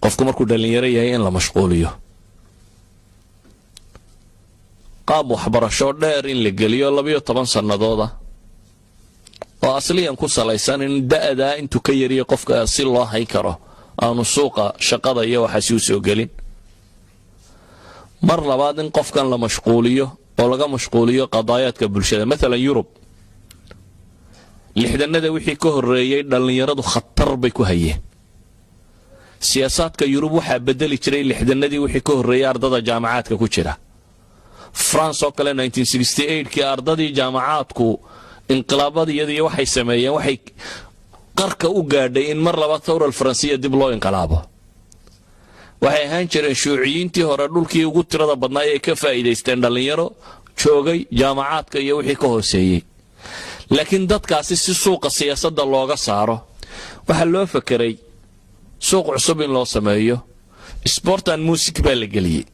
Qofku markuu dhallinyaro yahay in la mashquuliyo, qaab waxbarasho dheer in la geliyo, 12 sannadooda, oo asliyan ku salaysan in da'daa intuu ka yariyo qofka si loo hayn karo, aanu suuqa shaqada iyo waxaasi u soo gelin. Mar labaad, in qofkan la mashquuliyo oo laga mashquuliyo qadaayaadka bulshada. Maalan Yurub 60-nada wixii ka horreeyey, dhallinyaradu khatar bay ku hayeen. Siyaasaadka Yurub waxaa bedeli jiray 60-nadii wixii ka horreeyey ardada jaamacaadka ku jira. France oo kale, kii ardadii jaamacaadku inqilaabadiyadii waxay sameeyeen, waxay qarka u gaadhay in mar labaad thawra alfaransiya dib loo inqilaabo. Waxay ahaan jireen shuuciyiintii hore dhulkii ugu tirada badnaa ee ka faa'iidaysteen dhallinyaro joogay jaamacaadka iyo wixii ka hooseeyey. Laakiin dadkaasi si suuqa siyaasadda looga saaro, waxaa loo fakeray suuq cusub in loo sameeyo. Sport and music baa la geliyey.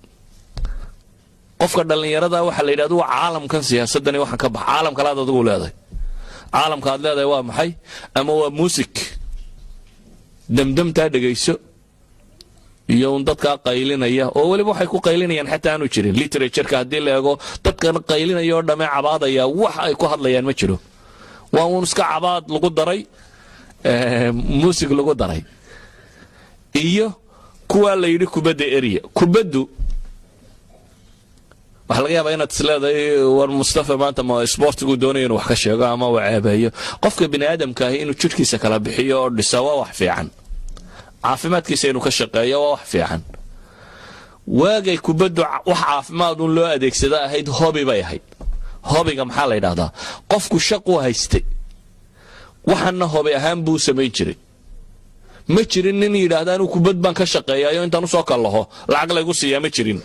Qofka dhallinyarada waxaa la yidhahda, waa caalamkan siyaasadani waxaan ka bax, caalam kalaad adigu leedahay. Caalamka aad leedahay waa maxay? Ama waa muusik demdemtaa dhegayso iyo un dadkaa qaylinaya, oo weliba waxay ku qaylinayaan xataa aanu jirin. Literatureka haddii la eego, dadkan qaylinaya oo dhammee cabaadaya, wax ay ku hadlayaan ma jiro. Waa uun iska cabaad lagu daray muusig lagu daray. Iyo kuwaa la yidhi kubadda erya. Kubaddu waxaa laga yaabaa inaad isleedahay, war Mustafa maanta ma isboortigu doonayo inuu wax ka sheego ama uu ceebeeyo. Qofka bini aadamka ahi inuu jidhkiisa kala bixiyo oo dhisa waa wax fiican, caafimaadkiisa inuu ka shaqeeyo waa wax fiican. Waagay kubaddu wax caafimaad un loo adeegsada ahayd, hobby bay ahayd. Hobbyga maxaa la yidhahdaa? Qofku shaquu haystay, waxanna hobby ahaan buu samayn jiray. Ma jirin nin yidhaahda, anuu kubad baan ka shaqeeyaayo, intaan usoo kallaho lacag laygu siiyaa, ma jirin.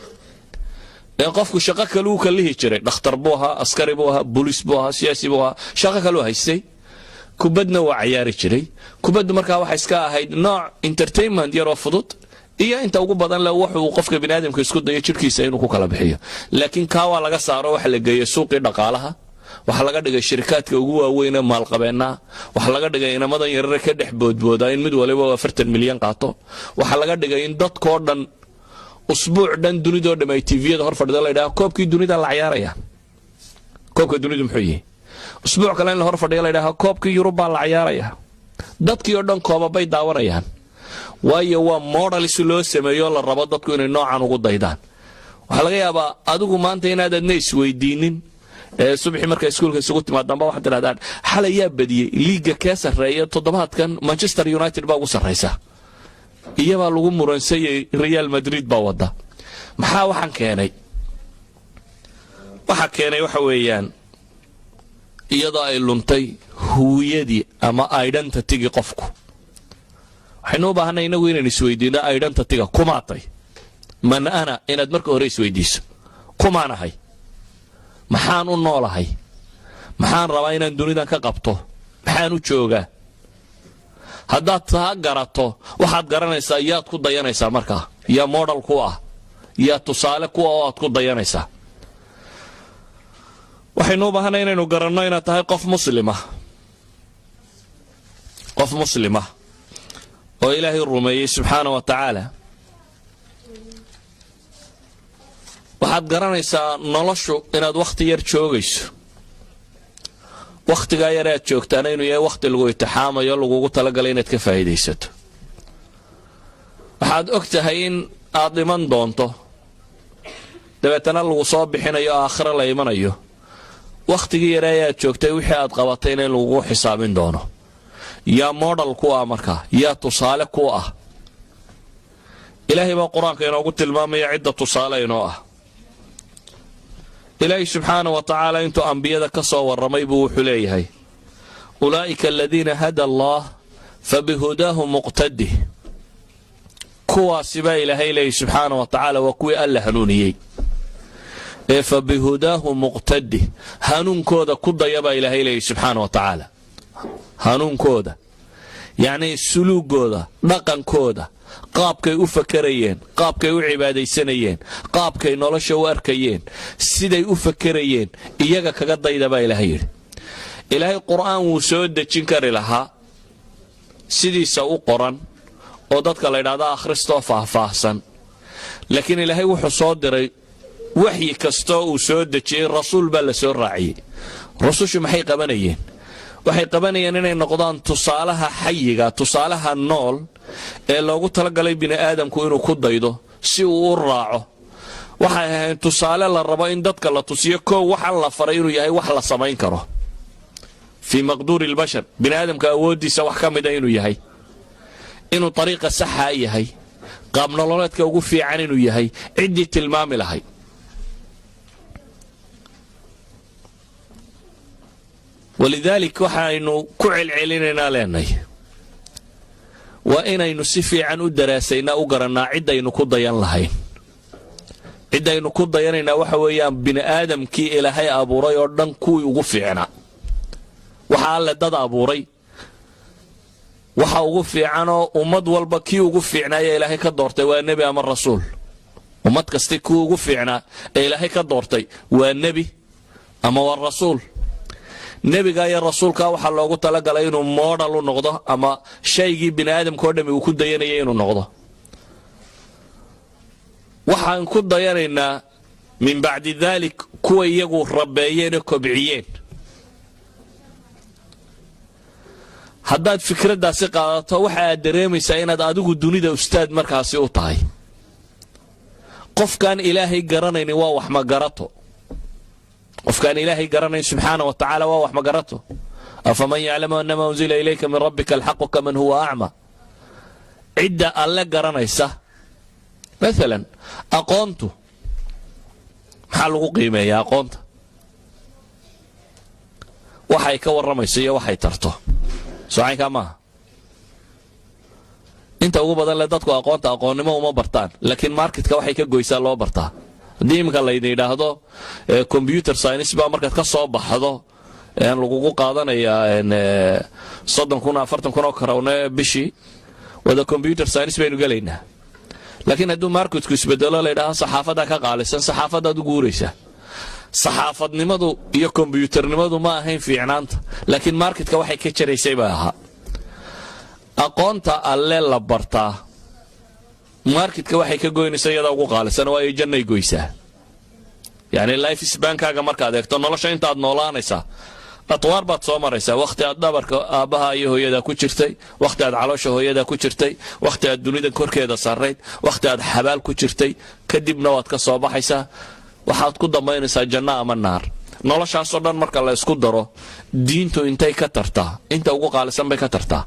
Ee qofku shaqo kaluu kallihi jiray. Dhakhtar buu ahaa, askari buu ahaa, booliis buu ahaa, siyaasi buu ahaa, shaqo kaluu haystay, kubadna waa cayaari jiray. Kubaddu markaa waxay iska ahayd nooc entertainment yaroo fudud, iyo inta ugu badan le wuxuu qofka biniaadamka isku dayo jidhkiisa inuu ku kala bixiyo. Laakiin kaa waa laga saaro, waxa la geeyey suuqii dhaqaalaha. Waxaa laga dhigay shirikaadka ugu waaweyn ee maalqabeennaa. Waxaa laga dhigay inamadan yarare ka dhex boodboodaa in mid waliba 40 milyan qaato. Waxaa laga dhigay in dadkoo dhan usbuuc dhan dunidoo dham ay TVyada hor fadhido, la yidhaha koobkii dunida la cayaaraya. Koobka dunidu muxuu yihi? Usbuuc kale in la hor fadhiyo, la yidhaha koobkii Yurub baa la cayaaraya. Dadkii oo dhan koobabay daawanayaan, waayo waa model si loo sameeyo la rabo dadku inay noocan ugu daydaan. Waxaa laga yaabaa adigu maanta inaad adna isweydiinin. Subaxii markay iskuulka isugu timaadaanba waxaad tidhahdaan, xalay yaa badiyey? Liiga kee sarreeya toddobaadkan? Manchester United baa ugu sarraysa, iyabaa lagu muransayay, Real Madrid baa wada. Maxaa waxaan keenay? Waxa keenay waxa weeyaan iyadoo ay luntay huwiyadii ama identitygii qofku. Waxaynu u baahanay inagu inaan isweydiino identityga. Kumaatay? Man ana? Inaad marka hore isweydiiso, kumaanahay? Maxaan u noolahay? Maxaan rabaa inaan dunidan ka qabto? Maxaan u joogaa? Haddaad taa garato, waxaad garanaysaa yaad ku dayanaysaa markaa, yaa model ku ah, yaa tusaale ku ah oo aad ku dayanaysaa. Waxaynu u baahanay inaynu garanno inaad tahay qof muslima, qof muslima oo Ilaahay rumeeyey subxaana wa tacaala. Waxaad garanaysaa noloshu inaad wakhti yar joogayso, wakhtigaa yar aad joogtaana inuu yahay wakhti lagu itixaamayo, lagugu talagalay inaad ka faa'iidaysato. Waxaad og tahay in aad dhiman doonto, dabeetana lagu soo bixinayo, aakhiro la imanayo. Wakhtigii yare ayaad joogtay wixii aad qabatayna in lagugu xisaabin doono. Yaa model ku ah markaa? Yaa tusaale ku ah? Ilaahay baa Qur-aanka inoogu tilmaamaya cidda tusaale inoo ah. Ilaahay subxaana wa tacaala intuu ambiyada ka soo warramay buu wuxuu leeyahay, ulaa'ika aladiina hada Allah fabihudaahu muqtadih. Kuwaasi baa Ilaahay leeyahy subxaana wa tacaala, waa kuwii Alla hanuuniyey ee fabihudaahu muqtadih, hanuunkooda ku daya baa Ilaahay leeyahy subxaana wa tacaala. Hanuunkooda, yacnii suluugooda, dhaqankooda, qaabkay u fakarayeen, qaabkay u cibaadaysanayeen, qaabkay nolosha u arkayeen, siday u fakarayeen, iyaga kaga dayda baa Ilaahay yidhi. Ilaahay Qur'aan wuu soo dejin kari lahaa sidiisa u qoran. Oo dadka la yidhahda akhristoo faahfaahsan. Laakiin Ilaahay wuxuu soo diray, waxyi kastoo uu soo dejiyey rasuul baa la soo raaciyey. Rusushu maxay qabanayeen? Waxay qabanayeen inay noqdaan tusaalaha xayiga, tusaalaha nool ee loogu talagalay bini aadamku inuu ku daydo si uu u raaco. Waxay ahayn tusaale la rabo in dadka la tusiyo, koow, waxaan la faray inuu yahay wax la samayn karo, في مقدور البشر, bini aadamka awooddiisa wax ka mida inuu yahay, inuu ariiqa saxaa yahay, qaab nololeedka ugu fiican inuu yahay, ciddii tilmaami lahayd. ولذلك waxaynu ku celcelinaynaa, leenahay, waa inaynu si fiican u daraasaynaa, u garannaa ciddaynu ku dayan lahayn. Ciddaynu ku dayanaynaa waxa weeyaan bini aadamkii Ilaahay abuuray oo dhan kuwii ugu fiicnaa. Waxa Alle dad abuuray waxa ugu fiicanoo ummad walba kii ugu fiicnaaya Ilaahay ka doortay waa nebi ama rasuul. Ummad kasti kii ugu fiicnaa ee Ilaahay ka doortay waa nebi ama waa rasuul. Nebiga iyo rasuulka waxaa loogu talagalay inuu model u noqdo ama shaygii bini aadamka o dhami uu ku dayanayay inuu noqdo. Waxaan ku dayanaynaa من بعد ذلك kuwa iyagu rabeeyeen oo kobciyeen. Haddaad fikraddaasi qaadato, waxa aad dareemaysaa inaad adigu dunida ustaad markaasi u tahay. Qofkaan Ilaahay garanaynin waa wax magarato. Qofkaan Ilaahay garanayn سبحانه وتعالى waa wax magarato. أفمن يعلم أنما أنزل إليك من ربك الحق كمن هو أعمى. Cidda Alle garanaysa, maalan aqoontu maxaa lagu qiimeeyaa? Aqoonta waxay ka warramayso iyo waxay tarto, socaynkaa maaha. Inta ugu badan le dadku aqoonta aqoonnimo uma bartaan, laakiin marketka waxay ka goysaa loo bartaa. Haddii iminka laydin yidhaahdo computer science baa markaad ka soo baxdo lagugu qaadanayaa 30,000, 40,000 oo karawne bishii, wada computer science baynu gelaynaa. Laakiin hadduu marketku isbedelo, la yidhahdo saxaafaddaa ka qaalisan, saxaafaddaad u guuraysaa. Saxaafadnimadu iyo kombyuternimadu ma ahayn fiicnaanta, laakiin marketka waxay ka jaraysay baa ahaa. Aqoonta Alle la bartaa marketka waxay ka goynaysa iyadaa ugu qaalisan, waayo jannay goysaa. Yacni life spankaaga markaad eegto, nolosha intaad noolaanaysaa, atwaar baad soo maraysaa: wakhti aad dhabarka aabbaha iyo hooyadaa ku jirtay, wakhti aad caloosha hooyadaa ku jirtay, wakhti aad dunida korkeeda sarrayd, wakhti aad xabaal ku jirtay. Kadibna waad ka soo baxaysaa, waxaad ku dambaynaysaa janno ama naar. Noloshaasoo dhan marka la isku daro, diintu intay ka tartaa? Inta ugu qaalisan bay ka tartaa.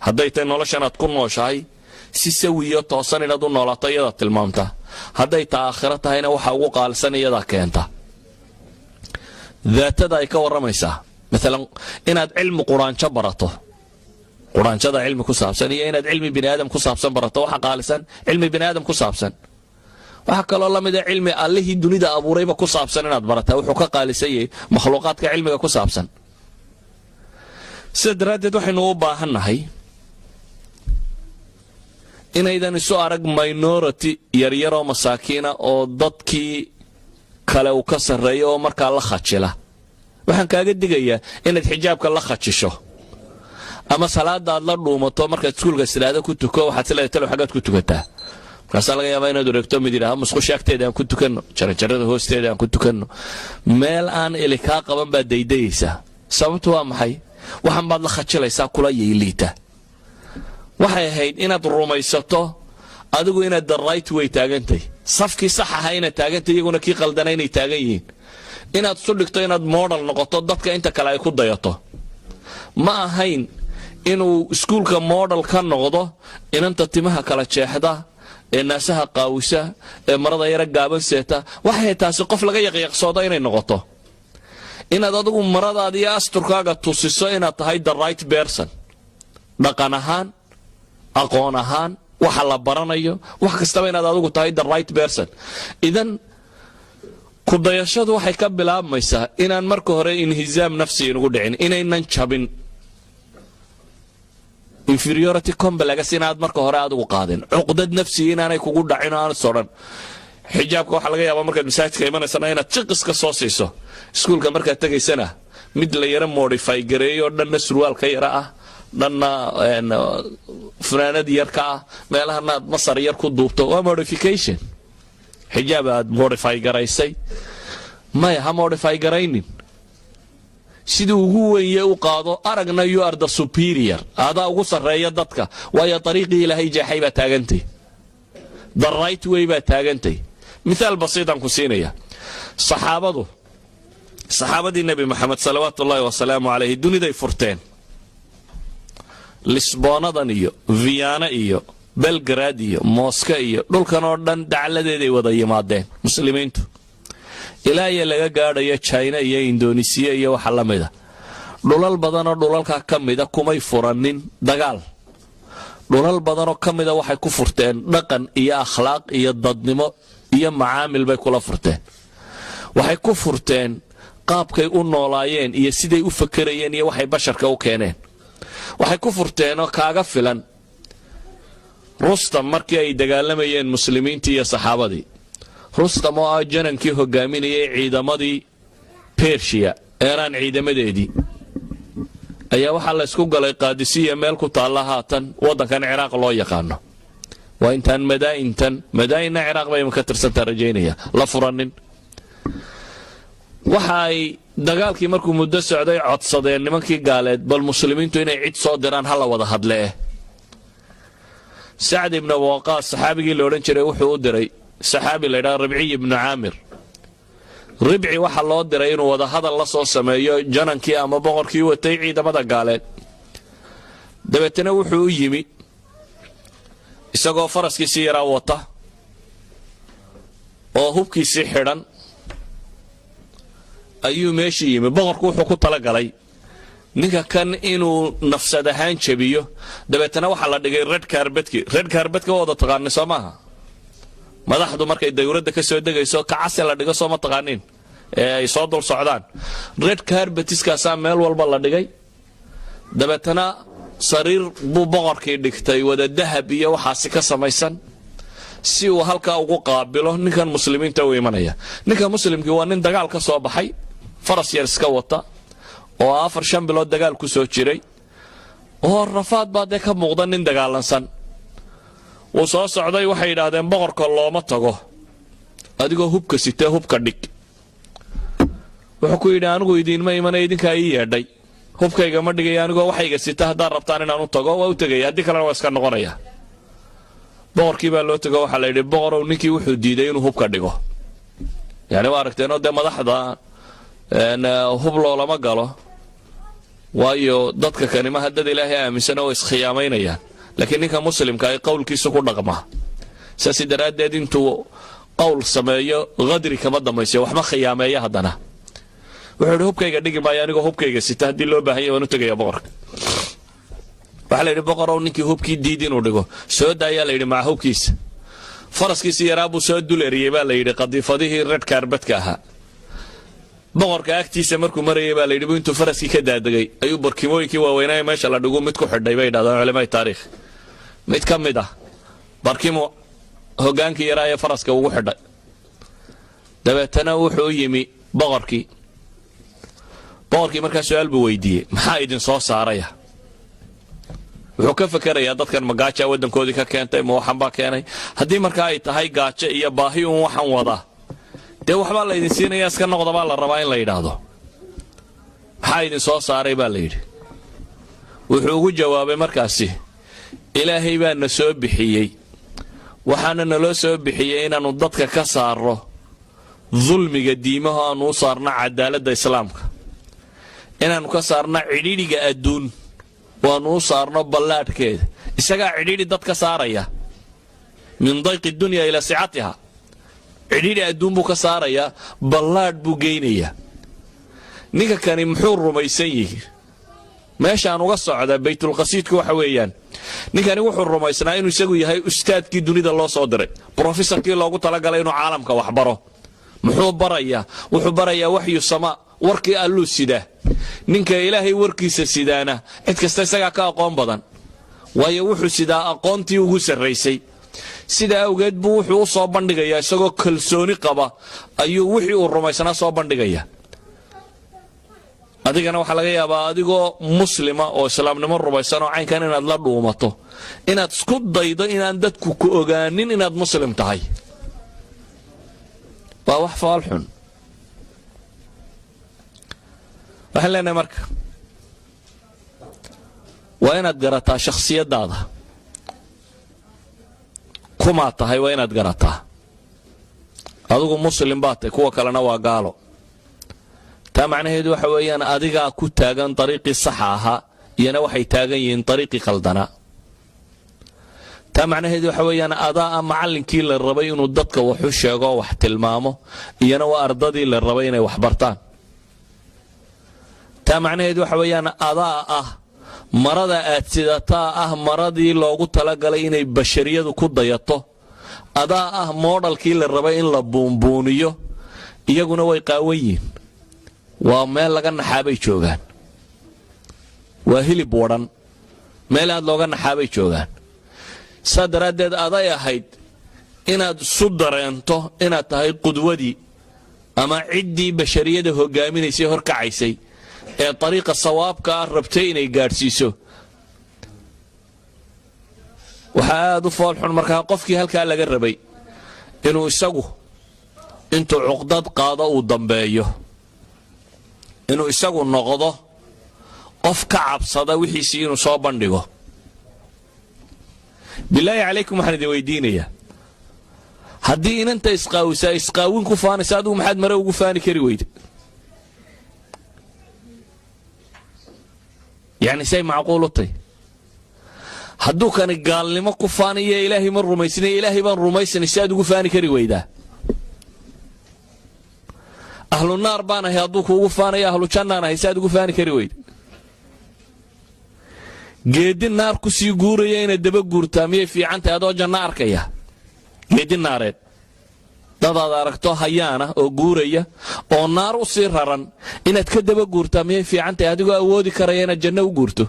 Hadday tahay noloshan aad ku nooshahay si sawiyo toosan inaad u noolaato, iyadaa tilmaamtaa. Hadday taa aakhiro tahayna, waxa ugu qaalisan iyadaa keenta. Daatada ay ka warramaysaa, maalan inaad cilmi quraanjo barato, quraanjada cilmi ku saabsan, iyo inaad cilmi bini aadam ku saabsan barato, waxa qaalisan cilmi bini aadam ku saabsan. Waxaa kaloo la mida cilmi Allihii dunida abuurayba ku saabsan inaad barataa wuxuu ka qaalisan yahay makhluuqaadka cilmiga ku saabsan. Sida daraaddeed waxaynu u baahannahay inaydan isu arag minority yaryaroo masaakiina oo dadkii kale uu ka sarreeyo oo markaa la khajila. Waxaan kaaga digayaa inaad xijaabka la khajisho ama salaada aad la dhuumato. Markaad iskuulka istidhaahdo ku tuko, waxaad sileedahay, "Talow xaggaad ku tukataa?" Markaasaa laga yaabaa inaad wareegto, mid yidhaahdo, "Musqusha agteeda aan ku tukanno, jaranjarada hoosteeda aan ku tukanno." Meel aan ili kaa qaban baad daydayaysaa. Sababtu waa maxay? Waxan baad la khajilaysaa kula yayliita. Waxay ahayd inaad rumaysato adigu inaad the right way taagantay, safkii sax ahaa inaad taagantay, iyaguna kii qaldana inay taagan yihiin. Inaad isu dhigto inaad model noqoto, dadka inta kale ay ku dayato. Ma ahayn inuu iskuulka model ka noqdo inanta timaha kala jeexda ee naasaha qaawisa ee marada yara gaaban seeta. Waxay taasi qof laga yaqyaqsoodo inay noqoto. Inaad adigu maradaada iyo asturkaaga tusiso inaad tahay the right person, dhaqan ahaan, aqoon ahaan, waxa la baranayo, wax kastaba inaad adigu tahay the right person. Idan kudayashadu waxay ka bilaabmaysaa inaan marka hore انهزام نفسي inugu dhicin, inaynan jabin, inferiority complex inaad marka hore adigu qaadin, cuqdad nafsiga inaanay kugu dhacin oo aanad sodhan. Xijaabka waxaa laga yaabaa markaad masaajidka imanaysana inaad jiqiska soo siiso, iskuulka markaad tegaysana mid la yara modify gareeyo, dhanna surwaalka yara ah. Dhanna funaanad yar ka ah, meelahana aad masar yar ku duubto, waa modification. Xijaab aad modify garaysay maya, ha modify garaynin. Sidii ugu wenye u qaado. Aragna you are the superior, adaa ugu sarreeya dadka, waayo dariiqii Ilaahay jeexay baa taagantay, the right way baa taagantay. Mithaal basiitan ku siinaya. Saxaabadu, saxaabadii Nebi Maxamed salawaatu ullaahi wasalaamu calayhi, duniday furteen. Lisboonadan iyo Viyaana iyo Belgrad iyo Mooska iyo dhulkan oo dhan dacladeeday wada yimaadeen muslimiintu, ilaa iyo laga gaadhayo China iyo Indonesiya iyo waxa la mida. Dhulal badanoo dhulalkaa ka mida kumay furanin dagaal. Dhulal badanoo ka mida waxay ku furteen dhaqan iyo akhlaaq iyo dadnimo iyo macaamil bay kula furteen. Waxay ku furteen qaabkay u noolaayeen iyo siday u fakerayeen iyo waxay basharka u keeneen. Waxay ku furteenoo kaaga filan Rustam markii ay dagaalamayeen muslimiintii iyo saxaabadii. Rustam oo ah janankii hogaaminayay ciidamadii Bershiya, Eeraan ciidamadeedii, ayaa waxaa laysku galay Qaadisiya, meel ku taalla haatan waddankan Ciraaq loo yaqaano. Waa intaan Madaa'intan, Madaa'inna Ciraaq bay ka tirsantaa rajaynaya, la furanin. Waxa ay dagaalkii markuu muddo socday codsadeen nimankii gaaleed bal muslimiintu inay cid soo diraan, ha la wada hadlee. Sacd ibnu Waqaas, saxaabigii la odhan jiray, wuxuu u diray saxaabi la ydhaha Ribciy ibnu Caamir. Ribci waxaa loo diray inuu wada hadal la soo sameeyo janankii ama boqorkii watay ciidamada gaaleed. Dabeetana wuxuu u yimi isagoo faraskiisii yaraa wata oo hubkiisii xidhan ayuu meeshii yimi. Boqorku wuxuu ku talagalay ninka kan inuu nafsad ahaan jabiyo. Dabeetana waxaa la dhigay red carpetki. Red carpetka waa wada taqaani, soo maaha? Madaxdu markay dawladda ka soo degayso kacase la dhigo, soo ma taqaaniin, ee ay soo dul socdaan? Red carpetiskaasaa meel walba la dhigay. Dabeetana sariir buu boqorkii dhigtay wada dahab iyo waxaasi ka samaysan, si uu halkaa ugu qaabilo ninkan muslimiinta u imanaya. Ninka muslimkii waa nin dagaal ka soo baxay, faras yar iska wata, oo 4-5 bilood dagaal ku soo jiray, oo rafaad baa dee ka muuqda, nin dagaalansan. Wuu soo socday. Waxay yidhaahdeen, "Boqorka looma tago adigoo hubka sitee, hubka dhig." Wuxuu ku yidhi, "Anigu idiinma imanaya, idinkaa ii yeedhay. Hubkayga ma dhigaya anigoo waxayga sita. Haddaad rabtaan inaan u tago, waa u tegaya, haddii kalena waa iska noqonaya." Boqorkii baa loo tego. Waxaa la yidhi, "Boqorow, ninkii wuxuu diiday inuu hubka dhigo." Yani waa aragteenoo dee, madaxda hub loolama galo, waayo dadka kanima haddad Ilaahay aaminsana oo iskhiyaamaynayaan. Laakiin ninka muslimka ay qowlkiisu ku dhaqmaa. Saas daraaddeed intuu qowl sameeyo qadri kama dambaysiyo, waxma khiyaameeya. Haddana wuxuu yidhi, "Hubkayga dhigi maayo anigoo hubkayga sita. Haddii loo baahan yahy waan u tegaya boqorka." Waxaa la yidhi, "Boqorow, ninkii hubkii diid inuu dhigo." "Soo daayaa," la yidhi, maca hubkiisa. Faraskiisii yaraa buu soo dul eriyey, baa la yidhi, qadiifadihii red carpetka ahaa. Boqorka agtiisa markuu marayay, baa la yidhi, bu intuu faraskii ka daadegay ayuu barkimooyinkii waaweynaaye meesha la dhigu mid ku xidhay, bay yidhahdaan culamada taariikh. Mid ka mid ah barkimu hogaankii yaraa ee faraska ugu xidhay. Dabeetana wuxuu u yimi boqorkii. Boqorkii markaa su-aal buu weydiiyey: "Maxaa idin soo saaraya?" Wuxuu ka fakerayaa, dadkan ma gaaja waddankoodii ka keentay, ma waxan baa keenay? Haddii markaa ay tahay gaajo iyo baahi uun waxan wadaa, dee waxbaa la idin siinaya, iska noqda baa la rabaa in la yidhaahdo. "Maxaa idin soo saaray?" baa la yidhi. Wuxuu ugu jawaabay markaasi, "Ilaahay baa na soo bixiyey, waxaana naloo soo bixiyey inaannu dadka ka saarro dulmiga diimaho, aanu u saarno cadaaladda Islaamka, inaannu ka saarno cidhidhiga adduun, waannu u saarno ballaadhkeeda. Isagaa cidhidhi dad ka saaraya, min dayqi dunya ilaa sicatiha. Cidhidhi adduun buu ka saarayaa, ballaadh buu geynayaa." Ninka kani muxuu rumaysan yihi? Meeshaan uga socda baytulqasiidku waxa weeyaan, ninkani wuxuu rumaysnaa inuu isagu yahay ustaadkii dunida loo soo diray, brofesorkii loogu talagalay inuu caalamka wax baro. Muxuu barayaa? Wuxuu barayaa waxyu samaa, warkii Alluu sidaa. Ninka Ilaahay warkiisa sidaana cid kasta isagaa ka aqoon badan, waayo wuxuu sidaa aqoontii ugu sarraysay. Sidaa awgeed buu wuxuu u soo bandhigayaa isagoo kalsooni qaba, ayuu wixii uu rumaysnaa soo bandhigaya. Adigana waxaa laga yaabaa adigoo muslima oo islaamnimo rumaysan oo caynkan inaad la dhuumato, inaad isku daydo inaan dadku ku ogaanin inaad muslim tahay. Waa wax foolxun. Waxaan leenahay marka, waa inaad garataa shakhsiyaddaada, kumaad tahay. Waa inaad garataa adigu muslim baad tahay, kuwa kalena waa gaalo. Taa macnaheedu waxa weeyaan adigaa ku taagan dariiqii saxa ahaa, iyana waxay taagan yihiin dariiqii qaldanaa. Taa macnaheedu waxa weeyaan adaa a macallinkii la rabay inuu dadka wax u sheego, wax tilmaamo, iyana waa ardadii la rabay inay wax bartaan. Taa macnaheedu waxa weeyaan adaa ah marada aad sidataa ah maradii loogu talagalay inay bashariyadu ku dayato. Adaa ah moodhalkii la rabay in la buunbuuniyo, iyaguna way qaawan yihiin. Waa meel laga naxaabay joogaan, waa hilib wadhan, meel aad looga naxaabay joogaan. Saa daraaddeed aday ahayd inaad isu dareento inaad tahay qudwadii ama ciddii bashariyada hogaaminaysay, horkacaysay, ee dariiqa sawaabka ah rabtay inay gaadhsiiso. Waxaa aada u foolxun markaa qofkii halkaa laga rabay inuu isagu intuu cuqdad qaado uu dambeeyo, inuu isagu noqdo qof ka cabsada wixiisii inuu soo bandhigo. Bilaahi calaykum, waxaan idin weydiinayaa, haddii inanta isqaawisaa isqaawin ku faanaysa, adigu maxaad mare ugu faani kari weyda? Yacni say macquul u tahy hadduu kani gaalnimo ku faanaya, "Ilaahay ma rumaysnay, Ilaahay baan rumaysanay," si aad ugu faani kari weydaa? "Ahlu naar baan ahay" hadduu kuugu faanayo, "Ahlu jannaan ahay," si aad ugu faani kari weyda? Geedi naar ku sii guuraya inaad daba guurtaa miyay fiican tahay, adoo janno arkaya? Geedi naareed dadaad aragto hayaana oo guuraya oo naar u sii raran inaad ka daba guurtaa miyay fiican tahay, adigoo awoodi karaya inaad janno u guurto?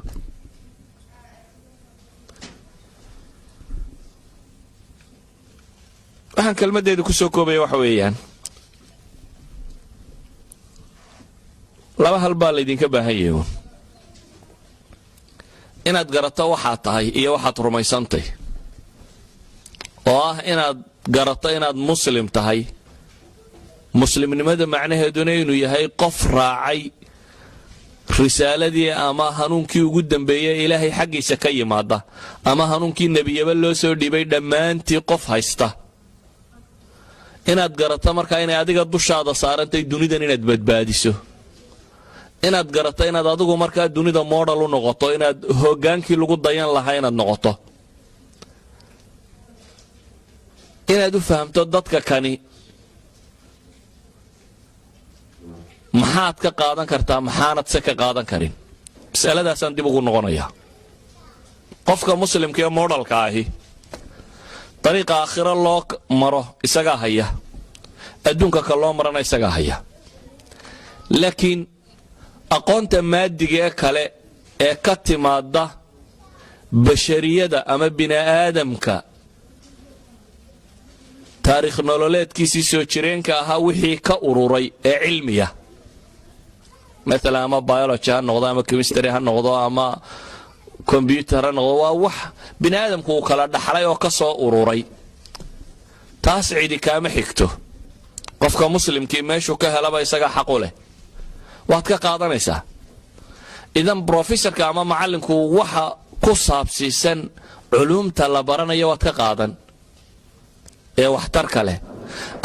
Waxaan kelmaddeeda ku soo koobaya waxa weeyaan laba hal baa laydinka baahan yahay: inaad garato waxaad tahay iyo waxaad rumaysantay, oo ah inaad garato inaad muslim tahay, muslimnimada macnaheeduna inuu yahay qof raacay risaaladii ama hanuunkii ugu dambeeyey Ilaahay xaggiisa ka yimaada, ama hanuunkii nebiyaba loo soo dhiibay dhammaantii qof haysta. Inaad garato markaa inay adiga dushaada saarantay dunidan inaad badbaadiso. Inaad garato inaad adigu markaa dunida model u noqoto, inaad hogaankii lagu dayan lahaa inaad noqoto. Inaad u fahamto dadka kani maxaad ka qaadan kartaa, maxaanad se ka qaadan karin. Masaladaasaan dib ugu noqonayaa. Qofka muslimka ee moodhalka ahi dariiqa aakhiro loo maro isagaa haya, adduunka ka loo marana isagaa haya. Laakiin aqoonta maadiga ee kale ee ka timaada bashariyada ama bini'aadamka taariikh nololeedkiisii soo jireenka ahaa wixii ka ururay ee cilmiya, maalan ama biology ha noqdo, ama chemistry ha noqdo, ama combyuter ha noqdo, waa wax bini'aadamku uu kala dhaxlay oo ka soo ururay. Taas cidi kaama xigto. Qofka muslimkii meeshuu ka helaba isagaa xaqu leh, waad ka qaadanaysaa. Idan brofesorka ama macallinku waxa ku saabsiisan culuumta la baranaya waad ka qaadan ee waxtarka leh.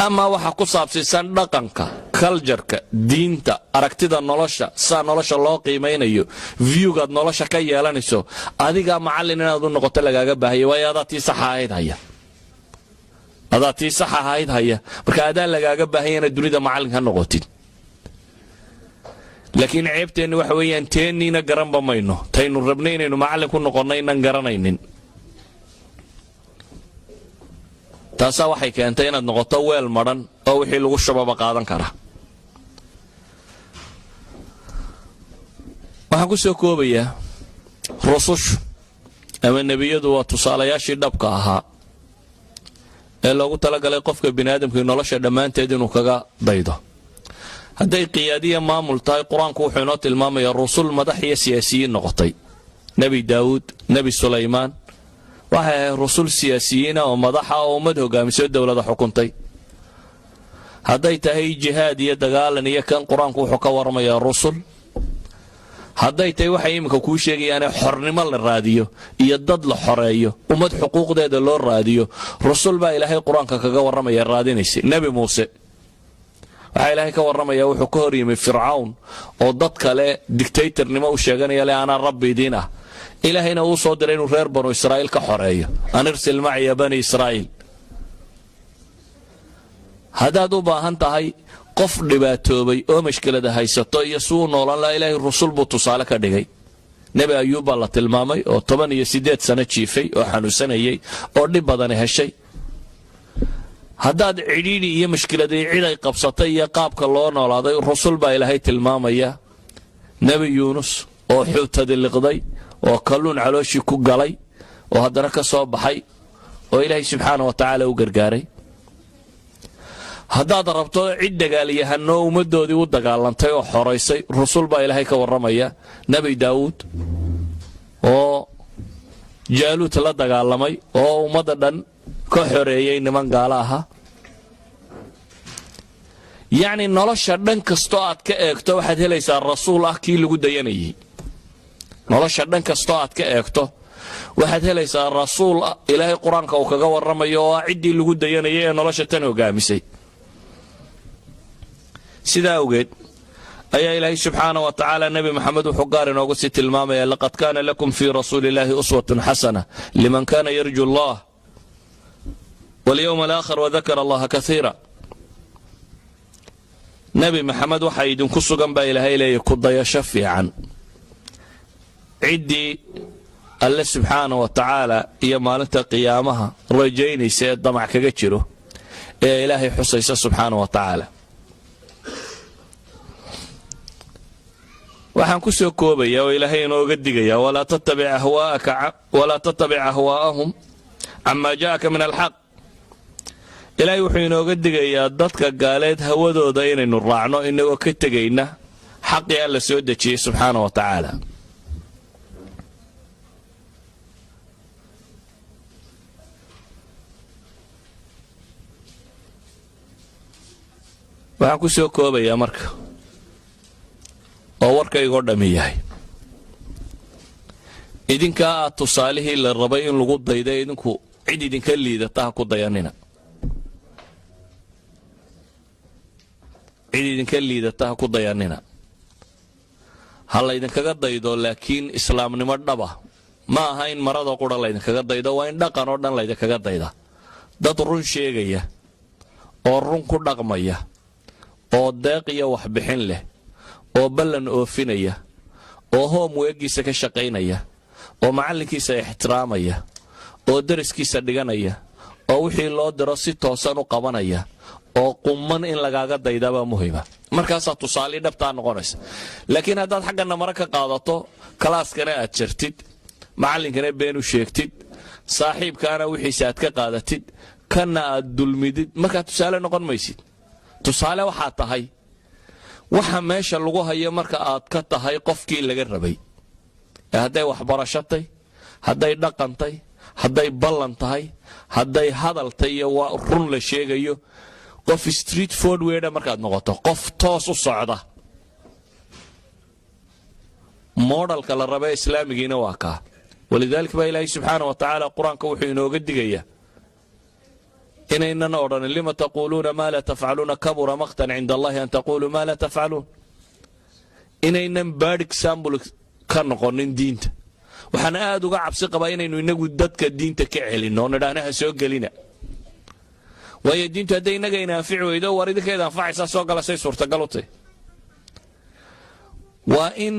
Amaa waxa ku saabsiisan dhaqanka, cultureka, diinta, aragtida nolosha, saa nolosha loo qiimaynayo, viewgaad nolosha ka yeelanayso, adigaa macallin inaad u noqoto lagaaga baahaya, waayo adaa tii saxa ahayd haya, adaa tii sax ahayd haya. Marka adaa lagaaga baahanya inaad dunida macallin ka noqotid. Laakiin ceebteenni waxa weeyaan teenniina garanba mayno, taynu rabnay inaynu macallin ku noqonno inaan garanaynin. Taasaa waxay keentay inaad noqoto weel madhan oo wixii lagu shubaba qaadan kara. Waxaan ku soo koobayaa, rusushu ama nebiyadu waa tusaalayaashii dhabka ahaa ee loogu talagalay qofka bini aadamkii nolosha dhammaanteed inuu kaga daydo. Hadday qiyaadiya maamul tahay, Qur-aanku wuxuu inoo tilmaamayaa rusul madax iyo siyaasiyiin noqotay. Nebi Daawuud, Nebi Sulaymaan waxay ahayd rusul siyaasiyiina oo madaxa oo ummad hogaamisoo dowlada xukuntay. Hadday tahay jihaad iyo dagaalan iyo kan, Qur-aanku wuxuu ka warramayaa rusul. Hadday tahay waxay iminka kuu sheegayaane xornimo la raadiyo iyo dad la xoreeyo, ummad xuquuqdeeda loo raadiyo, rusul baa Ilaahay Qur-aanka kaga warramaya raadinaysay. Nebi Muuse waxaa Ilaahay ka warramaya wuxuu ka hor yimi Fircawn oo dad kale dictatornimo u sheeganaya, le "Anaa rabbi idiin ah." Ilaahayna uu soo diray inuu reer Banu Israa'iil ka xoreeyo, "أن أرسل معي بني إسرائيل". Haddaad u baahan tahay qof dhibaatoobay oo mashkilada haysato iyo suu noolan laha, Ilaahay rusul buu tusaale ka dhigay. Nebi Ayuub baa la tilmaamay oo 18 sano jiifay oo xanuunsanayay oo dhib badani heshay. Haddaad cidhiidhi iyo mashkiladay cid ay qabsatay iyo qaabka loo noolaaday, rusul baa Ilaahay tilmaamaya. Nebi Yuunus oo xuutadi liqday oo kalluun calooshii ku galay oo haddana ka soo baxay oo Ilaahay subxaana wa tacaala u gargaaray. Haddaad rabto cid dagaalyahanoo ummaddoodii u dagaalantay oo xoraysay, rusul baa Ilaahay ka warramaya. Nebi Daawuud oo Jaaluut la dagaalamay oo ummadda dhan ka xoreeyey niman gaalo ahaa. Yacni nolosha dhan kastoo aad ka eegto, waxaad helaysaa rasuul ah kii lagu dayanayay. Nolosha dhan kastoo aad ka eegto, waxaad helaysaa rasuul Ilaahay Qur-aanka uu kaga warramayo oo ah ciddii lagu dayanayay ee nolosha tan hogaamisay. Sidaa awgeed ayaa Ilaahay subxaana wa tacaala Nebi Maxamed wuxuu gaar inoogu sii tilmaamaya: "لقد كان لكم في رسول الله أسوة حسنة لمن كان يرجو الله واليوم الآخر وذكر الله كثيرا". Nebi Maxamed waxaa idinku sugan baa Ilaahay leeyahy ku dayasho fiican ciddii Alle subxaana wa tacaala iyo maalinta qiyaamaha rajaynaysa ee damac kaga jiro ee Ilaahay xusaysa subxaana wa tacaala. Waxaan ku soo koobaya oo Ilaahay inooga digaya: "ولا تتبع أهواءهم عما جاءك من الحق". Ilaahay wuxuu inooga digayaa dadka gaaleed hawadooda inaynu raacno inagoo ka tegayna xaqii Alla soo dejiyey subxaana wa tacaala. Waxaan ku soo koobayaa marka oo warkaygoo dhammi yahay: idinkaa aad tusaalihii la rabay in lagu dayda, idinku cid idinka liidata ha ku dayanina. Cid idinka liidata ha ku dayanina. Ha laydinkaga daydo, laakiin islaamnimo dhaba ma aha in marada qura laydinkaga daydo, waa in dhaqan oo dhan laydinkaga dayda. Dad run sheegaya oo run ku dhaqmaya oo deeq iyo waxbixin leh oo ballan oofinaya oo homework-giisa ka shaqaynaya oo macallinkiisa ixtiraamaya oo dariskiisa dhiganaya oo wixii loo diro si toosan u qabanaya oo qumman in lagaaga daydabaa muhima. Markaasaa tusaalii dhabtaa noqonaysa. Laakiin haddaad xaggana mare ka qaadato, class-kana aad jartid, macallinkana been u sheegtid, saaxiibkaana wixiisa aad ka qaadatid, kanna aad dulmidid, markaa tusaale noqon maysid. Tusaale waxaa tahay waxa meesha lagu hayo marka aad ka tahay qofkii laga rabay ee hadday waxbarashatay, hadday dhaqantay, hadday ballan tahay, hadday hadaltay iyo waa run la sheegayo, qof straight forward markaad noqoto, qof toos u socda. Model-ka la raba islaamigiina waa kaa. ولذلك baa Ilaahay subxaana wa tacaala Qur-aanka wuxuu inooga digayaa inaynan odhanin: "لم تقولون ما لا تفعلون؟ كبر مقتا عند الله أن تقولوا ما لا تفعلون". Inaynan bad example ka noqonin diinta. Waxaan aad uga cabsi qabaa inaynu inagu dadka diinta ka celinno oo nidhaahna ha soo gelina, waayo diintu hadday innaga ina anfici weydo, war idinkeeda anfacaysaa soo gala say suurtagal u tahy? Waa in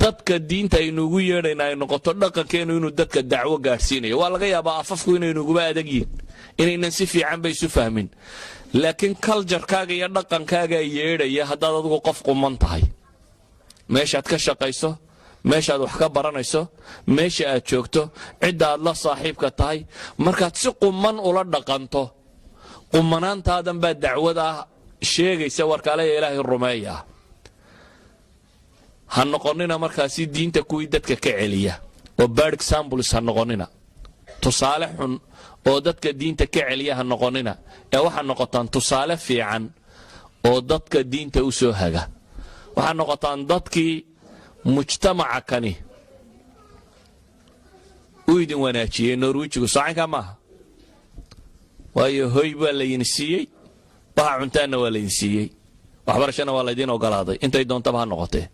dadka diinta aynu ugu yeedhayna ay noqoto dhaqankeennu inuu dadka dacwo gaadhsiinayo. Waa laga yaabaa afafku inaynuguba adag yihin, inaynan si fiican ba isu fahmin, laakiin culture-kaaga iyo dhaqankaagaa yeedhaya. Haddaad adigu qof quman tahay, meeshaad ka shaqayso, meeshaad wax ka baranayso, meesha aad joogto, cidda aad la saaxiibka tahay, markaad si quman ula dhaqanto, qumanaantaadan baa dacwada ah. Sheegaysa warkaaleya Ilaahay rumeeya. Ha noqonina markaasi diinta kuwii dadka ka celiya, oo bad examples ha noqonina, tusaale xun oo dadka diinta ka celiya ha noqonina, ee waxaa noqotaan tusaale fiican oo dadka diinta u soo haga. Waxaa noqotaan dadkii mujtamaca kani u idin wanaajiyey. Norwijigu saacankaa maaha, waayo hoy baa laydin siiyey, waxa cuntaanna waa laydin siiyey, waxbarashana waa laydin ogolaaday, intay doontaba ha noqotee.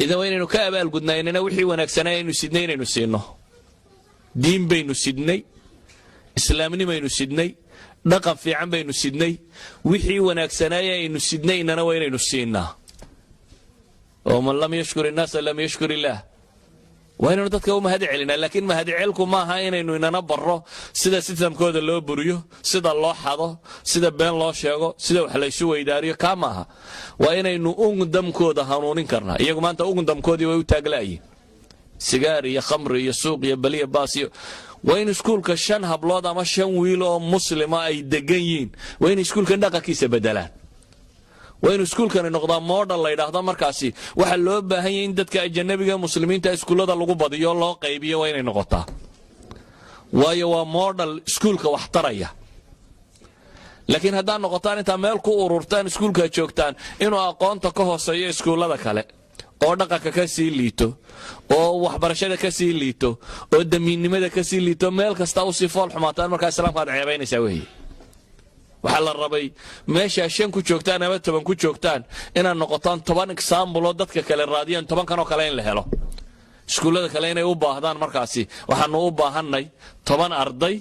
Idan waa inaynu ka abaalgudnaa inana wixii wanaagsanaa aynu sidnay inaynu siinno. Diin baynu sidnay, islaamnimaynu sidnay, dhaqan fiican baynu sidnay. Wixii wanaagsanaaya aynu sidnay inana waa inaynu siinaa. Oo من لم يشكر الناس لم يشكر الله. Waa inaynu dadka u mahad celinaa, laakiin mahadcelku maaha inaynu inana barro sida systemkooda loo buriyo, sida loo xado, sida been loo sheego, sida wax laysu weydaariyo. Kaa maaha. Waa inaynu ungdomkooda hanuunin karnaa. Iyagu maanta ungdomkoodii way u taagla'yiin sigaar iyo khamri iyo suuq iyo baliya baas iyo. Waa in iskuulka shan hablood ama shan wiil oo muslima ay degan yihiin, waa in iskuulkan dhaqankiisa bedelaan. Waa inu iskuulkani noqdaa model la yidhaahdo. Markaasi waxaa loo baahan yahay in dadka ajanabiga muslimiinta iskuullada lagu badiyo, loo qaybiyo. Waa inay noqotaa, waayo waa model iskuulka wax taraya. Laakiin haddaad noqotaan intaa meel ku ururtaan, iskuulkaa joogtaan inuu aqoonta ka hooseeyo iskuullada kale, oo dhaqanka ka sii liito, oo waxbarashada ka sii liito, oo damiinnimada ka sii liito, meel kasta usii fool xumaataan, markaa islaamka aad ceebaynaysaa weeye. Waxaa la rabay meeshaa shan ku joogtaan ama 10 ku joogtaan inaad noqotaan 10 example oo dadka kale raadiyaan, 10kan oo kale in la helo, iskuullada kale inay u baahdaan. Markaasi waxaanu u baahannay 10 arday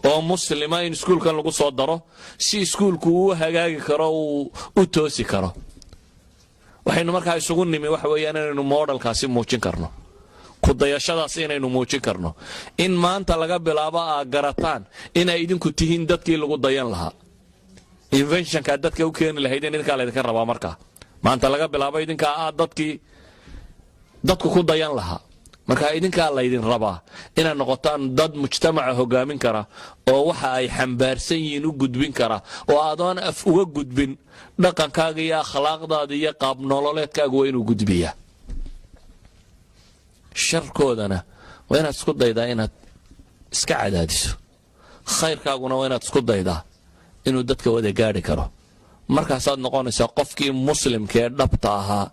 oo muslima in iskuulkan lagu soo daro, si iskuulku uu hagaagi karo, uu u toosi karo. Waxaynu markaa isugu nimi waxa weeyaan inaynu modelkaasi muujin karno, kudayashadaas inaynu muujin karno, in maanta laga bilaabo aa garataan inay idinku tihiin dadkii lagu dayan lahaa, inventionkaa dadka u keeni lahaydeen idinkaa laydinka rabaa. Markaa maanta laga bilaabo idinkaa ah dadkii dadku ku dayan lahaa. Marka idinkaa laydin rabaa inaad noqotaan dad mujtamaca hogaamin kara, oo waxa ay xambaarsan yihiin u gudbin kara, oo adoon af uga gudbin, dhaqankaaga iyo akhlaaqdaada iyo qaab nololeedkaaga waa inuu gudbiyaa. Sharkoodana waa inaad isku daydaa inaad iska cadaadiso, khayrkaaguna waa inaad isku daydaa inuu dadka wada gaadhi karo. Markaasaad noqonaysaa qofkii muslimka ee dhabta ahaa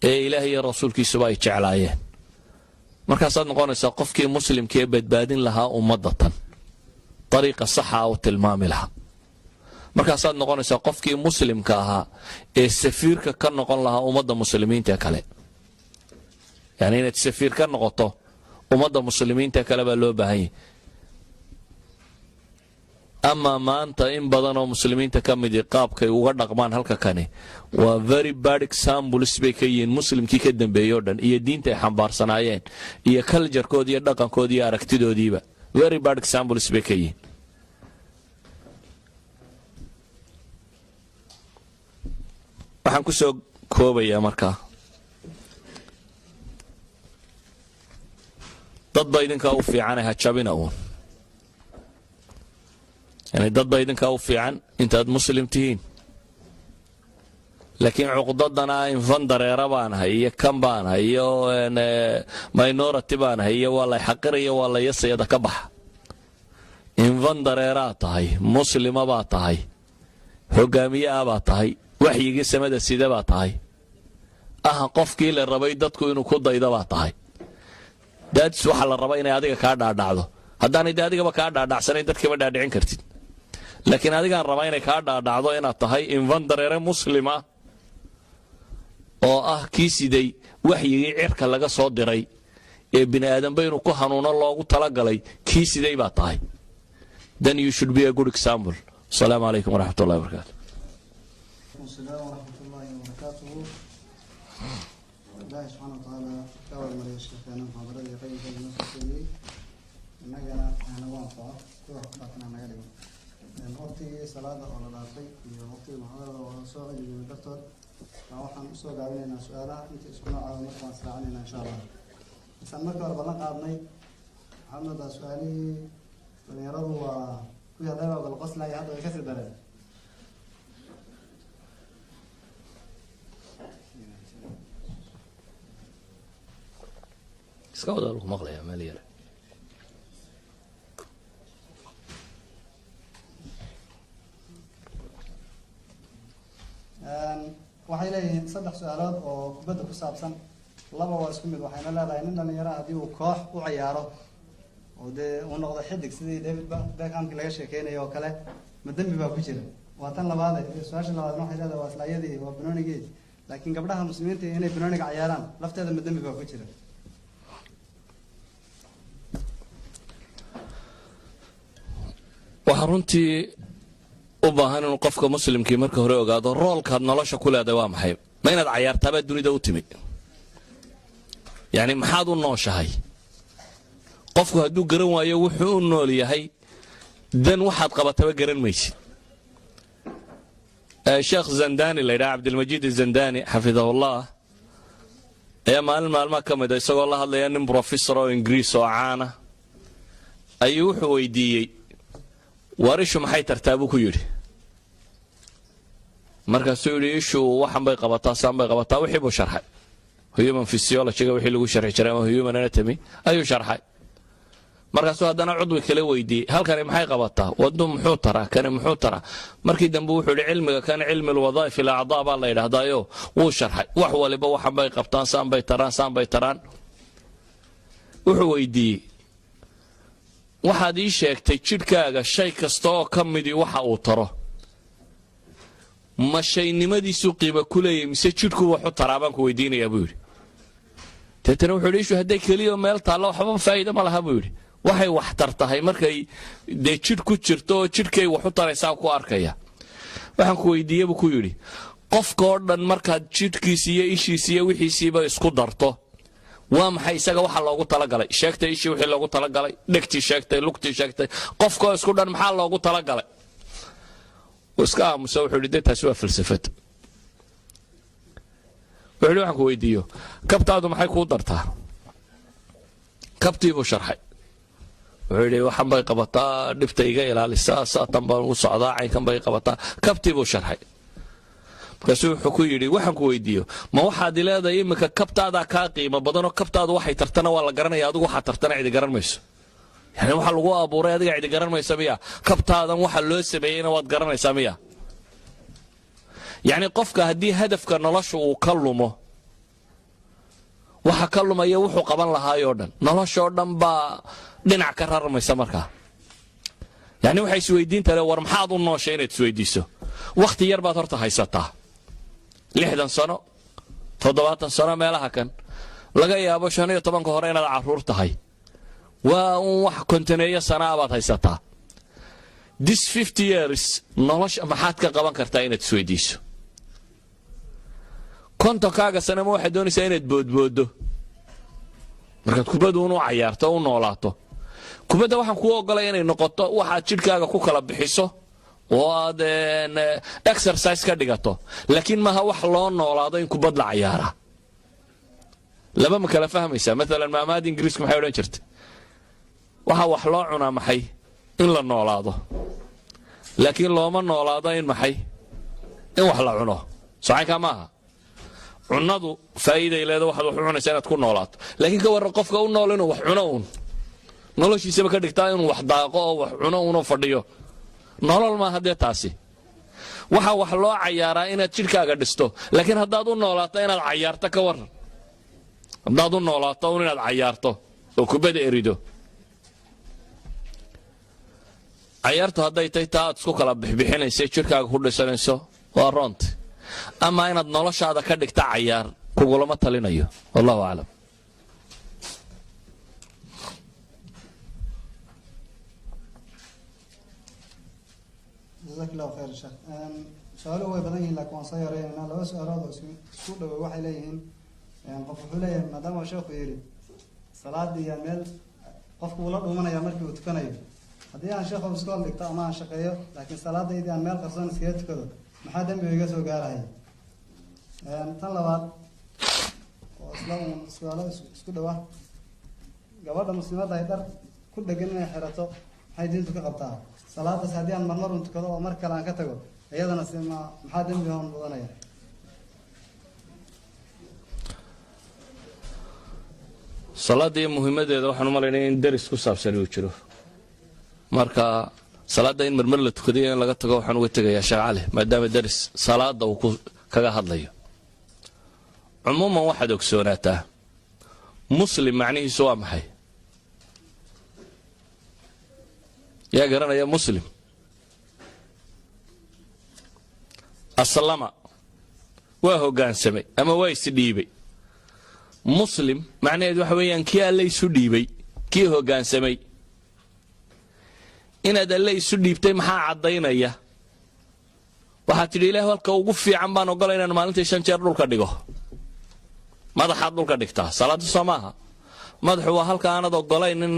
ee Ilaah iyo rasuulkiisuba ay jeclaayeen. Markaasaad noqonaysaa qofkii muslimka ee badbaadin lahaa ummadda tan, dariiqa saxa u tilmaami lahaa. Markaasaad noqonaysaa qofkii muslimka ahaa ee safiirka ka noqon lahaa ummadda muslimiinta kale. Yani inaad safiir ka noqoto ummadda muslimiinta kale baa loo baahan yahy. Amaa maanta in badan oo muslimiinta ka midi qaabkay uga dhaqmaan halka kani waa very bad examples bay ka yihiin muslimkii ka dambeeyey o dhan, iyo diinta ay xambaarsanaayeen, iyo culturekoodi iyo dhaqankoodi iyo aragtidoodiiba very bad examples bay ka yihiin. Waxaan ku soo koobayaa markaa, dadba idinkaa u fiicane, ha jabina uun. Yani dadba idinkaa u fiican intaad muslim tihiin, laakiin cuqdadana invandrare baanahay iyo kan baanahay iyo minority baanahay iyo waa lay xaqiraya, waa la yasayada, ka baxa. Invandrare tahay, muslima baa tahay, hogaamiye ah baa tahay, waxyigii samada sida baa tahay, ah qofkii la rabay dadku inuu ku daydo baa tahay. Daadis waxaa la rabaa inay adiga kaa dhaadhacdo. Haddaanay de adigaba kaa dhaadhacsanayn, dadkama dhaadhicin kartid, laakiin adigaan rabaa inay kaa dhaadhacdo inaad tahay invandrare muslima oo ah kii siday waxyigii cirka laga soo diray ee bini aadamba inuu ku hanuuno loogu talagalay. Kii siday baa tahay. Then you should be a good example. Asalaamu calaykum waraxmat ullahi wabarakaatu. السلام ورحمة الله وبركاته. Ilaahay subxaana watacaala ka warmariya sheekeena muxaadarada qayimka inoo soo sheegay, innagana hanagu anfaco, kuwa wax ku qaatana naga dhigo. Waqtigii salaada oo la dhaafay iyo waqtigii muxaadarada oo soo celiyay dartood baa waxaan usoo gaabinaynaa su-aalaha inta isku noocaada. Marka waan israacinaynaa insha Allah. Isaan markii hore ballan qaadnay, waxaad moodaa su-aalihii dhalinyaradu waa Kuwii haddaba bal qoslaya, hadda way kasii dareen. Iska wada, lagu maqlayaa meel yare. Waxay leeyihiin saddex su-aalood oo kubadda ku saabsan. Laba waa isku mid. Waxayna leedahay, nin dhalinyaro haddii uu koox u ciyaaro oo dee uu noqdo xidig sidii David Beckhamki laga sheekeynayo oo kale, ma dembi baa ku jira? Waa tan labaade. Su-aasha labaadna waxay leedahay, waa isla iyadii, waa banoonigii, laakiin gabdhaha muslimiinta inay banooniga ciyaaraan lafteeda ma dembi baa ku jira? Waxaa runtii u baahan inuu qofka muslimkii marka hore ogaado roolkaad nolosha ku leedahay waa maxay. Ma inaad cayaartaabaa dunida u timi? Yacni, maxaad u nooshahay? Qofku hadduu garan waayo wuxuu u nool yahay, dan waxaad qabataba garan maysid. Sheekh Zandani la yidhaha, Cabdilmajiid Zandani xafidahullah, ayaa maalin maalmaha ka mid a isagoo la hadlaya nin professor oo Ingiriis oo caana ayuu wuxuu weydiiyey, "Waar, ishu maxay tartaa?" buu ku yidhi. Markaasuu yidhi, "Ishu waxan bay qabataa, saan bay qabataa." Wixii buu sharxay, human physiologyga wixii lagu sharxi jiray ama human anatomy ayuu sharxay. Markaasuu haddana cudwi kale weydiiyey, "Halkani maxay qabataa? Wadnu muxuu taraa? Kani muxuu taraa?" Markii dambe wuxuu yidhi, "Cilmiga kan cilmi alwadaa'if alacdaa baa la yidhahdaayo." Wuu sharxay, wax waliba waxan bay qabtaan, saan bay taraan, saan bay taraan. Wuxuu weydiiyey, "Waxaad ii sheegtay jidhkaaga shay kasta oo ka midii waxa uu taro, ma shaynimadiisuu qiimo ku leeyahy mise jidhku waxu taraa baan ku weydiinayaa?" buu yidhi. Deetana wuxuu yidhi, "Ishu hadday keliya meel taallo waxba faa'iido ma laha," buu yidhi. "Waxay waxtar tahay markay dee jidh ku jirto oo jidhkay waxu taraysaa ku arkaya. Waxaan ku weydiiye," buu ku yidhi, "qofka oo dhan markaad jidhkiisi iyo ishiisi iyo wixiisiiba isku darto, waa maxay isaga waxa loogu talagalay? Sheegtay ishii wixii loogu talagalay, dhegtii sheegtay, lugtii sheegtay, qofkaoo isku dhan maxaa loogu talagalay?" Uu iska aamusa. Wuxuu yidhi, "Dee taasi waa falsafad." Wuxuu yidhi, "Waxaan ku weydiiyo, kabtaadu maxay kuu dartaa?" Kabtii buu sharxay. Wuxuu yidhi, "Waxan bay qabataa, dhibta iga ilaalisaa, saatan baan ugu socdaa, caynkan bay qabataa." Kabtii buu sharxay. Markaasuu wuxuu ku yidhi, "Waxaan ku weydiiyo, ma waxaad leedahay iminka kabtaadaa kaa qiimo badanoo kabtaadu waxay tartana waa la garanaya, adigu waxaad tartana cidi garan mayso? Yani waxa lagu abuuray adiga cidi garan maysa miya? Kabtaadan waxa loo sameeyeyna waad garanaysaa miya?" Yacni, qofka haddii hadafka nolosha uu ka lumo, waxa ka lumaya wuxuu qaban lahaayoo dhan, noloshoo dhan baa dhinac ka rarmaysa markaa. Yani waxay isweydiinta le, war maxaad u nooshay, inaad isweydiiso. Wakhti yar baad horta haysataa, 60 sano, 70 sano meelaha kan. Laga yaabo 15-ka hore inaad carruur tahay. Waa un wax kontaneeyo sanaa baad haysataa. This 50 years nolosha maxaad ka qaban kartaa, inaad isweydiiso. 50-kaaga sane ma waxaad doonaysaa inaad boodbooddo markaad kubaddu unu cayaarto, u noolaato kubadda? Waxaan kuu ogolaya inay noqoto waxaad jidhkaaga ku kala bixiso oo aad exercise ka dhigato, laakiin maaha wax loo noolaado in kubad la cayaaraa. Laba ma kala fahmaysaa? Maalan, maamaada Ingiriisku maxay odhan jirtay? Waxaa wax loo cunaa maxay? In la noolaado. Laakiin looma noolaado in maxay? In wax la cuno. Socaynkaa maaha. Cunadu faa'iiday leeda, waxaad wax u cunaysaa inaad ku noolaato. Laakiin ka warran qofka u nool inuu wax cuno uun, noloshiisaba ka dhigtaa inuu wax daaqo oo wax cuno uunoo fadhiyo? Nolol maaha dee taasi. Waxa wax loo cayaaraa inaad jidhkaaga dhisto, laakiin haddaad u noolaato inaad cayaarto, ka warran haddaad u noolaato un inaad cayaarto oo kubadda erido? Cayaartu hadday tay taa aad isku kala bixbixinaysa, jidhkaaga ku dhisanayso, waa roonti. Ama inaad noloshaada ka dhigta cayaar kugulama talinayo. Wallahu aclam. Jazaak Allahu khayr, sheekh. Su-aaluhu way badan yihiin, laakiin waan soo yareynayna. Laba su-aalood oo isku dhowow waxay leeyihiin, qof wuxuu leeyahay, maadaama sheekhu yidhi salaadii iyo meel qofku uu la dhuumanaya markii uu tukanayo, haddii aan sheekhu iskool dhigto ama aan shaqeeyo, laakiin salaadaydii aan meel qarsoon iskaga tukado, maxaa dembiga iga soo gaarahaya? Tan labaad oo isla uun su-aalo isku dhow ah, gabadha muslimadda ay dhar ku dhegan inay xirato Maxay diintu ka qabtaa salaadaas? Haddii aan marmar un tukado oo mar kale aan ka tago, iyadana si ma maxaa dembi hoon mudanaya? Salaadda iyo muhiimaddeeda waxaan u malaynaya in deris ku saabsan uu jiro. Marka salaadda in marmar la tukadayo, in laga tago, waxaan uga tegayaa Sheekh Cali, maadaama deris salaadda uu ku kaga hadlayo. Cumuuman waxaad ogsoonaataa, muslim macnihiisu waa maxay? Yaa garanaya muslim? Aslama, waa hoggaansamay ama waa isdhiibay. Muslim macnaheedu waxa weeyaan kii Alle isu dhiibay, kii hoggaansamay. Inaad Alle isu dhiibtay maxaa caddaynaya? Waxaad tidhi, Ilaah, halka ugu fiican baan ogola inaan maalintii 5 jeer dhulka dhigo. Madaxaad dhulka dhigtaa salaaddu, soo maaha? Madaxu waa halka aanad ogolayn in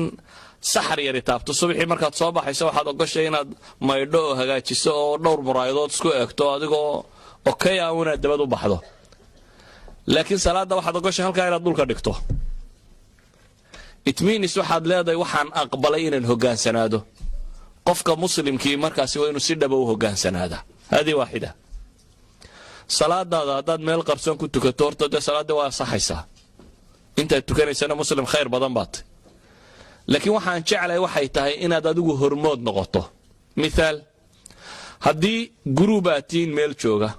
saxar yari taabto. Subaxii markaad soo baxayso waxaad ogoshay inaad maydho oo hagaajiso oo dhowr muraayadood isku eegto, adigoo okay ah inaad dabad u baxdo. Laakiin salaadda waxaad ogoshay halkaa inaad dhulka dhigto. It means waxaad leedahay waxaan aqbalay inaan hoggaansanaado. Qofka muslimkii markaasi waa inuu si dhaba u hoggaansanaada. Hadihi waaxida. Salaadaada haddaad meel qarsoon ku tukato, horta dee salaadda waa asaxaysaa, intaad tukanaysana muslim khayr badan baad. Laakiin waxaan jeclahay waxay tahay inaad adigu hormood noqoto. Mithaal, haddii group aad tihiin meel jooga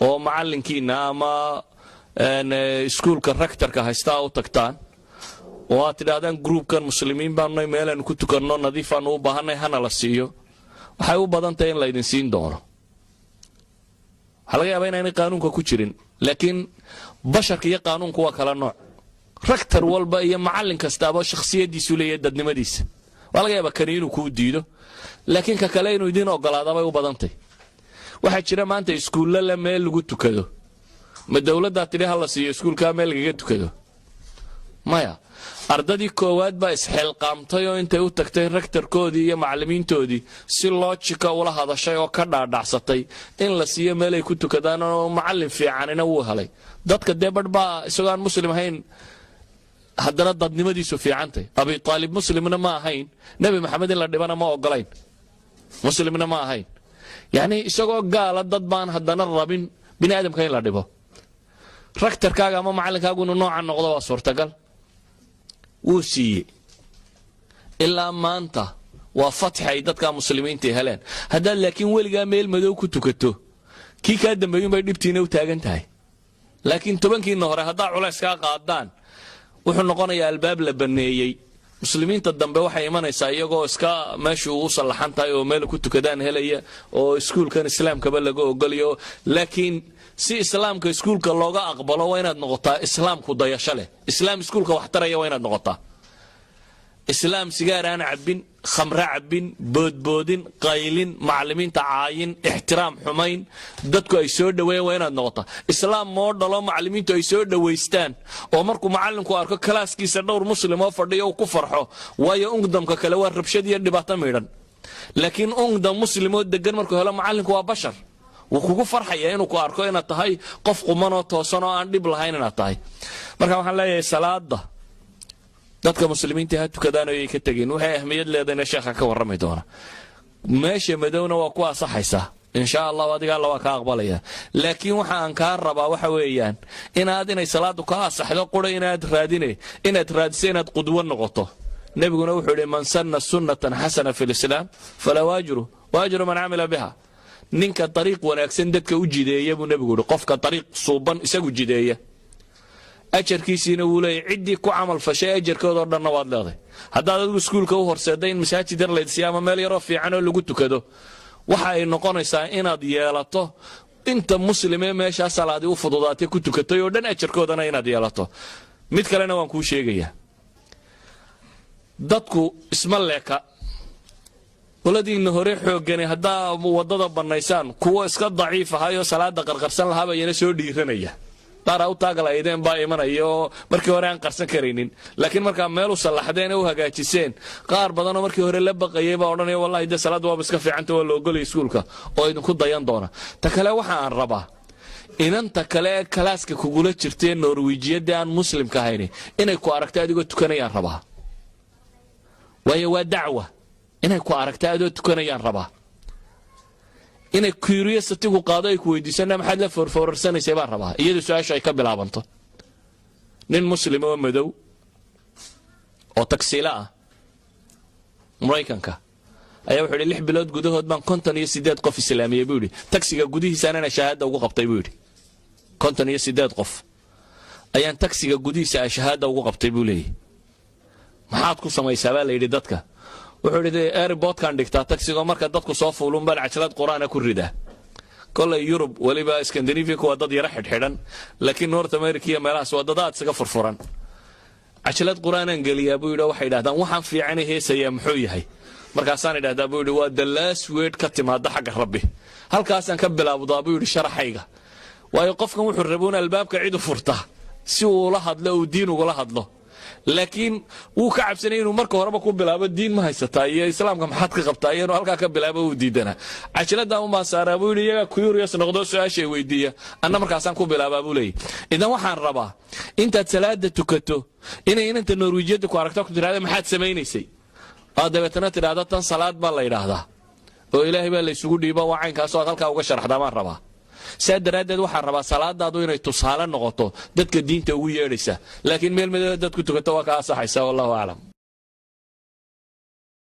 oo macallinkiina ama iskuulka rectorka haystaa u tagtaan oo aad tidhaahdaan, groupkan muslimiin baanu, meelaanu ku tukanno nadiifaanu u baahanay, hana la siiyo, waxay u badan tahay in laydin siin doono. Waxaa laga yaabaa inaanay qaanuunka ku jirin, laakiin basharka iyo qaanuunku waa kala nooc. Rector walba iyo macallin kastaaba shakhsiyadiisu leeyahay, dadnimadiisa. Waa laga yaabaa kani inuu kuu diido, laakiin ka kale inuu idiin ogolaadabay u badantay. Waxaa jira maanta iskuulla le meel lagu tukado. Ma dowladdaa tidhi ha la siiyo iskuulkaa meel lagaga tukado? Maya. Ardadii koowaad baa isxilqaamtay oo intay u tagtay rectorkoodii iyo macallimiintoodii si logic ah ula hadashay oo ka dhaadhacsatay in la siiyo meelay ku tukadaan, oo macallin fiicanina wuu helay. Dadka dee badh baa isagoo aan muslim ahayn haddana dadnimadiisu fiicantay. Abi Aalib muslimna ma ahayn, Nebi Maxamed in la dhibana ma ogolayn, muslimna ma ahayn. Yacni isagoo gaala dad baan haddana rabin bini aadamka in la dhibo. Rectorkaaga ama macallinkaagu inuu noocan noqdo waa suurtagal. Wuu siiyey. Ilaa maanta waa fatxi ay dadka muslimiinta heleen. Haddaad laakiin weligaa meel madow ku tukato, kii kaa dambeeyunbay dhibtiina u taagan tahay. Laakiin 10kiina hore haddaa culays kaa qaadaan, wuxuu noqonayaa albaab la banneeyey. Muslimiinta dambe waxay imanaysaa iyagoo iska meeshu u sallaxan tahay oo meel ku tukadaan helaya oo iskuulkan islaamkaba laga ogolayo. Laakiin si islaamka iskuulka looga aqbalo, waa inaad noqotaa islaamku dayasho leh, islaam iskuulka wax taraya waa inaad noqotaa, islaam sigaar aan cabbin, khamre cabbin, boodboodin, qaylin, macallimiinta caayin, ixtiraam xumayn, dadku ay soo dhoweeyaan waa inaad noqotaa. Islaam model oo macallimiintu ay soo dhowaystaan, oo markuu macallinku arko kalaaskiisa dhowr muslim oo fadhiyo uu ku farxo. Waayo, ungdamka kale waa rabshad iyo dhibaato miidhan, laakiin ungdam muslim oo degan markuu helo, macallinku waa bashar, wuu kugu farxaya inuu ku arko inaad tahay qof qumanoo toosan oo aan dhib lahayn inaad tahay. Marka waxaan leeyahay, salaada dadka muslimiinta ha tukadaan oo ay ka tegin. Waxay ahmiyad leedahayna sheekha ka warrami doona. Meesha madowna waa ku asaxaysaa, insha Allahu, adiga Alla waa kaa aqbalaya. Laakiin waxa aan kaa rabaa waxa weeyaan inaad inay salaadu kaa asaxdo qura inaad raadine, inaad raadiso inaad qudwo noqoto. Nebiguna wuxuu yidhi, من سن سنة حسنة في الإسلام فله أجره وأجر من عمل بها. Ninka dariiq wanaagsan dadka u jideeya, buu nebigu yidhi, qofka dariiq suuban isagu jideeya, ajarkiisiina wuu leeyahy, ciddii ku camal fashay ajarkoodoo dhanna waad leedahay. Haddaad adigu iskuulka u horseedday in masaajid yar laydsiiyo ama meel yaroo fiican oo lagu tukado, waxa ay noqonaysaa inaad yeelato inta muslimee meeshaa salaadii u fududaatay ku tukatay oo dhan ajarkoodana inaad yeelato. Mid kalena waan kuu sheegayaa. Dadku isma leeka. Qoladiinna hore xooggani haddaa waddada bannaysaan, kuwo iska daciif ahayoo salaada qarqarsan lahaaba iyana soo dhiiranaya. Qaaraa u taagalaydeen baa imanaya oo markii hore aan qarsan karaynin, laakiin markaa meel u sallaxdeen ee u hagaajiseen, qaar badanoo markii hore la baqayay baa odhanaya, "Wallahi dee salaadda waaba iska fiicanta, waa la ogolaya iskuulka," oo idinku dayan doona. Ta kale, waxa aan rabaa inanta kale ee kalaaska kugula jirtee Norwijiyadda aan muslimka ahayni inay ku aragto adigoo tukanayaan rabaa, waayo waa dacwa. Inay ku aragta adoo tukanayaan rabaa, inay curiosity-gu qaado, ay ku weydiisana maxaad la foorfoorarsanaysay baan rabaa, iyadu su-aashu ay ka bilaabanto. Nin Muslim oo madow oo tagsiilo ah Maraykanka ayaa wuxuu yidhi, 6 bilood gudahood baan 58 qof islaamiyey, buu yidhi. Tagsiga gudihiisaanana shahaadda ugu qabtay, buu yidhi. 58 qof ayaan tagsiga gudihiisa shahaadda ugu qabtay, buu leeyahy. Maxaad ku samaysaa, baa la yidhi, dadka? Wuxuu yidhi, airportkan dhigtaa tagsigoo, marka dadku soo fuuluun baan cajalad Qur-aana ku ridaa. Kolay Yurub, weliba Scandinavia, waa dad yaro xidhxidhan, laakiin North America iyo meelahaas waa dad aad isaga furfuran. Cajalad Qur-aanaan geliyaa, buu yidhi. Waxay idhahdaan, waxaan fiicana heesayaa muxuu yahay? Markaasaan idhahdaa, buu yidhi, waa the last word ka timaada xagga Rabbi. Halkaasaan ka bilaabdaa, buu yidhi, sharaxayga, waayo qofkan wuxuu rabuun albaabka cid u furta si uu ula hadlo, uu diin ugula hadlo, laakiin wuu ka cabsanaya inuu marka horeba ku bilaabo diin ma haysataa iyo Islaamka maxaad ka qabtaa, iyo inuu halkaa ka bilaabo uu diidanaa. Cajiladan umbaan saaraa, buu yidhi, iyagaa curious noqdo, su-aashay weydiiya, anna markaasaan ku bilaabaa, buu leeyahy. Idan waxaan rabaa intaad salaada tukato inay inanta Norwijiyadda ku aragto, ku tidhahda, maxaad samaynaysay? Oo dabeetana tidhaahda, tan salaad baa la yidhaahdaa oo Ilaahay baa la isugu dhiiba, waa caynkaasoo aad halkaa uga sharaxdaa baan rabaa. Saa daraaddeed waxaan rabaa salaadaadu inay tusaale noqoto dadka diinta ugu yeedhaysa, laakiin meel madoo dad ku tukato waa ka asaxaysa. Wallahu aclam.